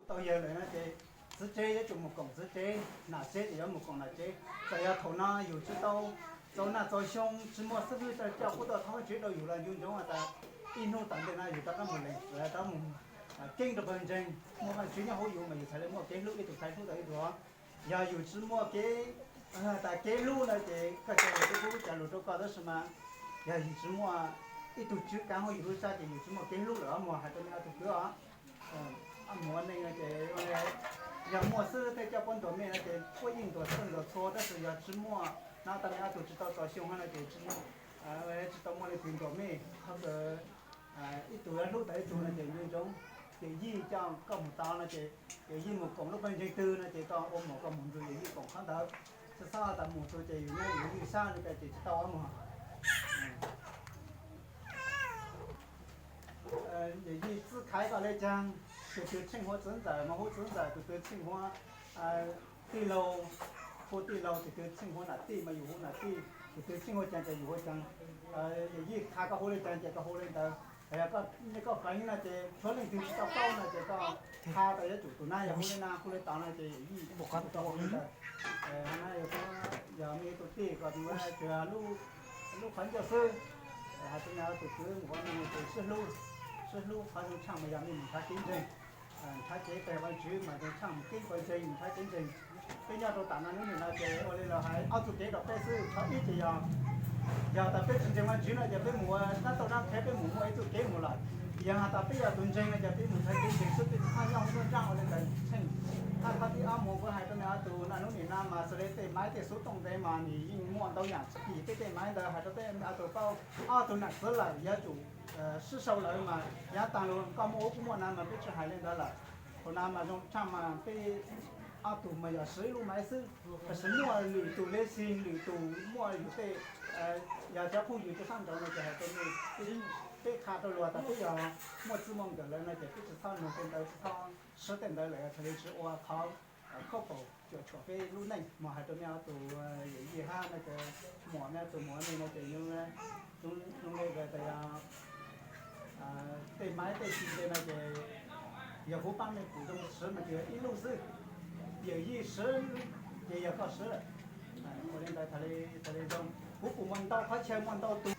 Tau yawg lawm no ces txiv tsev yuav tsum mus koom txiv tsev, nam tsev ces yuav mus koom nam tsev. Txawm yog thaum no yus tsis tau txaus nag txaus xyoo, tsis muaj xib hwb coj qub tuaj thoob tsev rau yus los nco ntsoov tas ib hnub tom ntej no yus rov qab mus lees txwv, rov mus keeb rau pawg ntseeg, muaj Vajtswv nyob hauv yus mas yus thiaj li muaj kev hlub ib tug thiab hlub tau ib tug. Yog yus tsis muaj kev, tas kev hlub no ces koj cov lus twb pub cov lus rau koj tab sis mas yog yus tsis muaj ib tug tswv kav hauv yus lub siab ces yus tsis muaj kev hlub lawm. Muag hais rau nej ob tug kwv os, muag nej no ces yog muaj xwb thiaj coj pab ntuas mej no ces puab yeej ntuas txhua ntuas txhua, tab sis yog tsis muaj no, tau nej ob tug tsis tau txaus xyoo no ces tsis muaj, tsis tau muaj leej twg ntuas mej. Qhov ib tug yuav hlub tau ib tug no ces nco ntsoov, yawm yij coj koj mus tau no ces yawm yij mus koom lub pawg ntseeg twg no ces koj ua muam koj mus nrug yawm yij koom qhov ntawd, tsis txhob tas mus tus ces yus nyob yus lub siab li ko ces tsis tau muag. Yawm yij txij khaiv koj li caag, tus twg tsheej huav txiv ntxawm mas hu txiv ntxawm, tus twg tsheej huav tij laug hu tij laug, tus twg tsheej huav nam tij mas yus hu nam tij, tus twg tsheej huav caag ces yus hu caag. Yawm yij txij khaiv koj hu li caag ces koj hu li ntawd. Yog koj pleev no ces tshuav leej twg tsis tau paub no ces koj txhaj tau yuav tsum tus na yog hu li na hu li tod no ces yawm yij hu li ntawd. Yog mej tus tij ko tsuas lub qhov ncauj xwb, hais txog tus kwv mus ua neej ces sib hlub, sib hlub qhov zoo tshaj mas yog mej mus nrhav kev ntseeg, nrhav kev pe Vajtswv mas zoo tshaj mus keeb pawg ntseeg mus nrhav kev ntseeg. Peb nyob rau tam no hnub nim no ces ua li los hais ob txuj kev rau peb xwb. Qhov ib ces yog, yog tas peb tsis ntseeg Vajtswv no ces peb mus ua dab tauj dab qhev, peb mus muaj ib txuj kev mus lawm. Yog has tas peb yog tus ntseeg no ces peb mus nrhav kev ntseeg xwb, peb tsis txhob nyob ua dab ua qhev ntawd tsheej. Hab qhov thib ob mus kuv hais rau nej ob tug no, hnub nim no mas xws li tej maiv tej xub tooj ntawd mas nws yeej muaj ntau yam txuj ci, peb tej maiv ntawd hais rau peb ob tug paub, ob tug nam txwv lawm yuav tsum sib sau lawm mas yav taag lug koj muaj ub kuv muaj no mas peb tsis hais li ntawd lawm. Thaum no mas zoo tshaj mas peb ob tug mas yog siv ib lub maiv xwb, tab sis muaj lwm tus le xig lwm tus muaj yus tej, yog cov phooj ywg rau sab nraud no ces hais rau nej, peb qha rau luag tas peb yog muaj txij muaj nkawm lawm no ces peb tsis txhob nug tej ntawd, tsis txhob siv tej ntawd lawm, txhad li tsis ua qhov khaub paum cuam tshuam peb lub neej. Mas hais rau nej ob tug yawm yij hab no ces muam, nej ob tug muam ne no ces zoo le tas yog tej maiv tej xig ntawd no ces yog kuv paab mej pum zoo siv mas tsuas yog ib lub xwb, yawm yij siv ces yog koj siv lawm. Ua li ntawd txhad li zoo, kuv pum muaj ntau qhov chaw muaj ntau tug